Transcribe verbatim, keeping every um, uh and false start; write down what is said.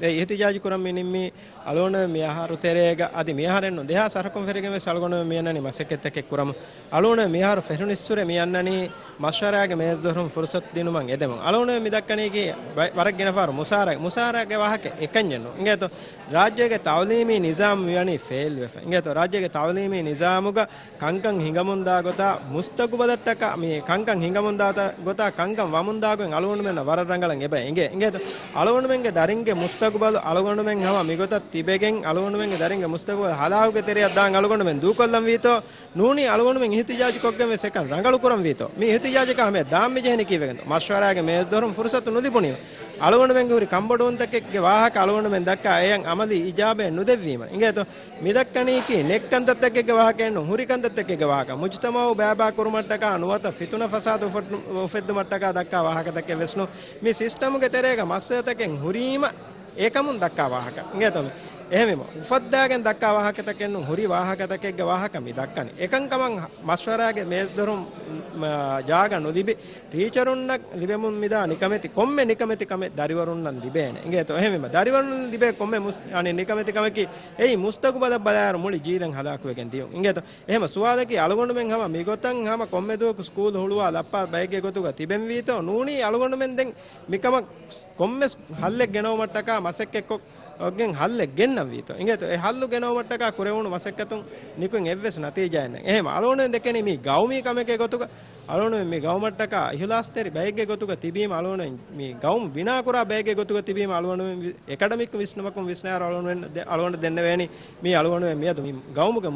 އެ އިހްތިޖާޖު ކުރަން މި ނިންމީ އަޅުގަނޑުމެން މި އަހަރު ތެރޭގަ އަދި މި އަހަރެއްނު ދެހާސް އަހަރަކުން ފެށިގެން ވެސް އަޅުގަނޑުމެން މި އަންނަނީ މަސައްކަތްތަކެއް ކުރަމުން. އަޅުގަނޑުމެން މި އަހަރު ފެށުނިއްސުރެ މި އަންނަނީ މަޝްވަރާގެ މޭޒު ދޮރުން ފުރުސަތު ދިނުމަށް އެދެމުން. އަޅުގަނޑުމެން މި ދައްކަނީކީ ވަ-، ވަރަށް ގިނަ ފަހަރު މުސާރަ-، މުސާރަގެ ވާހަކަ އެކަންޏެއްނު. އިނގޭތޯ؟ ރާއްޖޭގެ ތައުލީމީ ނިޒާމް މިވަނީ ފެއިލް ވެފަ. އިނގޭތޯ؟ ރާއްޖޭގެ ތައުލީމީ ނިޒާމުގަ ކަންކަން ހިނގަމުންދާ ގޮތާ މުސްތަގުބަލަށްޓަކާ، މި ކަންކަން ހިނގަމުންދާ ގޮތާ ކަންކަން ވަމުންދާ ގޮތް އަޅުގަނޑުމެންނަށް ވަރަށް ރަނގަޅަށް އެބަ އެނގޭ. އިނގޭތޯ؟ އަޅުގަނޑުމެންގެ ދަރިންގެ މުސްތަގުބަލު އަޅުގަނޑުމެން ހަމަ މިގޮތަށް ތިބެގެން އަޅުގަނޑުމެންގެ ދަރިންގެ މުސްތަގުބަލު ހަލާކުގެ ތެރެއަށް ދާން އަޅުގަނޑުމެން ދޫކޮށްލަން ވީތޯ؟ ނޫނީ އަޅުގަނޑުމެން އިހްތިޖާޖު ކޮށްގެން ވެސް އެކަން ރަނގަޅު ކުރަން ވީތޯ؟ މި އިހްތިޖާޖަކާ ހަމަޔަށް ދާން މި ޖެހެނީ ކީއްވެގެންތޯ؟ މަޝްވަރާގެ މޭޒު ދޮރުން ފުރުސަތު ނުލިބުނީމަ. އަޅުގަނޑުމެންގެ ހުރި ކަންބޮޑުވުންތަކެއްގެ ވާހަކަ އަޅުގަނޑުމެން ދައްކާ އެޔަށް އަމަލީ އިޖާބައެއް ނުދެއްވީމަ. އިނގޭތޯ؟ މި ދައްކަނީކީ ނެތް ކަންތައްތަކެއްގެ ވާހަކައެއްނު، ހުރި ކަންތައްތަކެއްގެ ވާހަކަ. މުޖުތަމައު ބައިބައި ކުރުމަށްޓަކާ ނުވަތަ ފިތުނަ ފަސާދަ އުފެއް-، އުފެއްދުމަށްޓަކާ ދައްކާ ވާހަކަތަކެއް ވެސްނު. މި ސިސްޓަމުގެ ތެރޭގަ މައްސަލަތަކެއް ހުރީމަ އެކަމުން ދައްކާ ވާހަކަ. އިނގޭތޯ މި؟ އެހެންވީމަ، އުފައްދާގެން ދައްކާ ވާހަކަތަކެއްނު، ހުރި ވާހަކަތަކެއްގެ ވާހަކަ މި ދައްކަނީ. އެކަންކަމަށް މަޝްވަރާގެ މޭޒު ދޮރުން، މަ، ޖާގަ ނުލިބި، ޓީޗަރުންނަށް ލިބެމުން މިދާ ނިކަމެތި ކޮންމެ ނިކަމެތި ކަމެއް ދަރިވަރުންނަށް ލިބޭނެ. އިނގޭތޯ؟ އެހެންވީމަ، ދަރިވަރުން ލިބޭ ކޮންމެ މުސް-، އަނެއް ނިކަމެތި ކަމަކީ އެއީ މުސްތަގުބަލަށް ބަލާއިރު މުޅި ޖީލެއް ހަލާކުވެގެން ދިޔުން. އިނގޭތޯ؟ އެހެމަ ސުވާލަކީ އަޅުގަނޑުމެން ހަމަ މިގޮތަށް ހަމަ ކޮންމެ ދުވަހަކު ސްކޫލް ހުޅުވާ ލައްޕާ ބައެއްގެ ގޮތުގަ ތިބެންވީތޯ؟ ނޫނީ އަޅުގަނޑުމެން ދެން މިކަމަށް ކޮންމެސް ހައްލެއް ގެނައުމަށްޓަކާ މަސައްކަތްކޮށް ގެން ހައްލެއް ގެންނަން ވީތޯ. އިނގޭތޯ؟ އެ ހައްލު ގެނައުމަށްޓަކާ ކުރެވުނު މަސައްކަތުން ނިކުތް އެއްވެސް ނަތީޖާއެއް ނެތް. އެހެމަ އަޅުގަނޑުމެން ދެކެނީ މީ ގައުމީ ކަމެކޭ ގޮތުގަ އަޅުގަނޑުމެން މި ގައުމަށްޓަކާ އިހުލާސްތެރި ބައެއްގެ ގޮތުގަ ތިބީމަ އަޅުގަނޑުމެން މި ގައުމު ބިނާކުރާ ބައެއްގެ ގޮތުގަ ތިބީމަ އަޅުގަނޑުމެން ވި-، އެކަޑަމިކް ވިސްނުމަކުން ވިސްނާއިރު އަޅުގަނޑުމެން ދެ-، އަޅުގަނޑު ދެންނެވޭނީ މީ އަޅުގަނޑުމެން މިއަދު މި ގައުމުގެ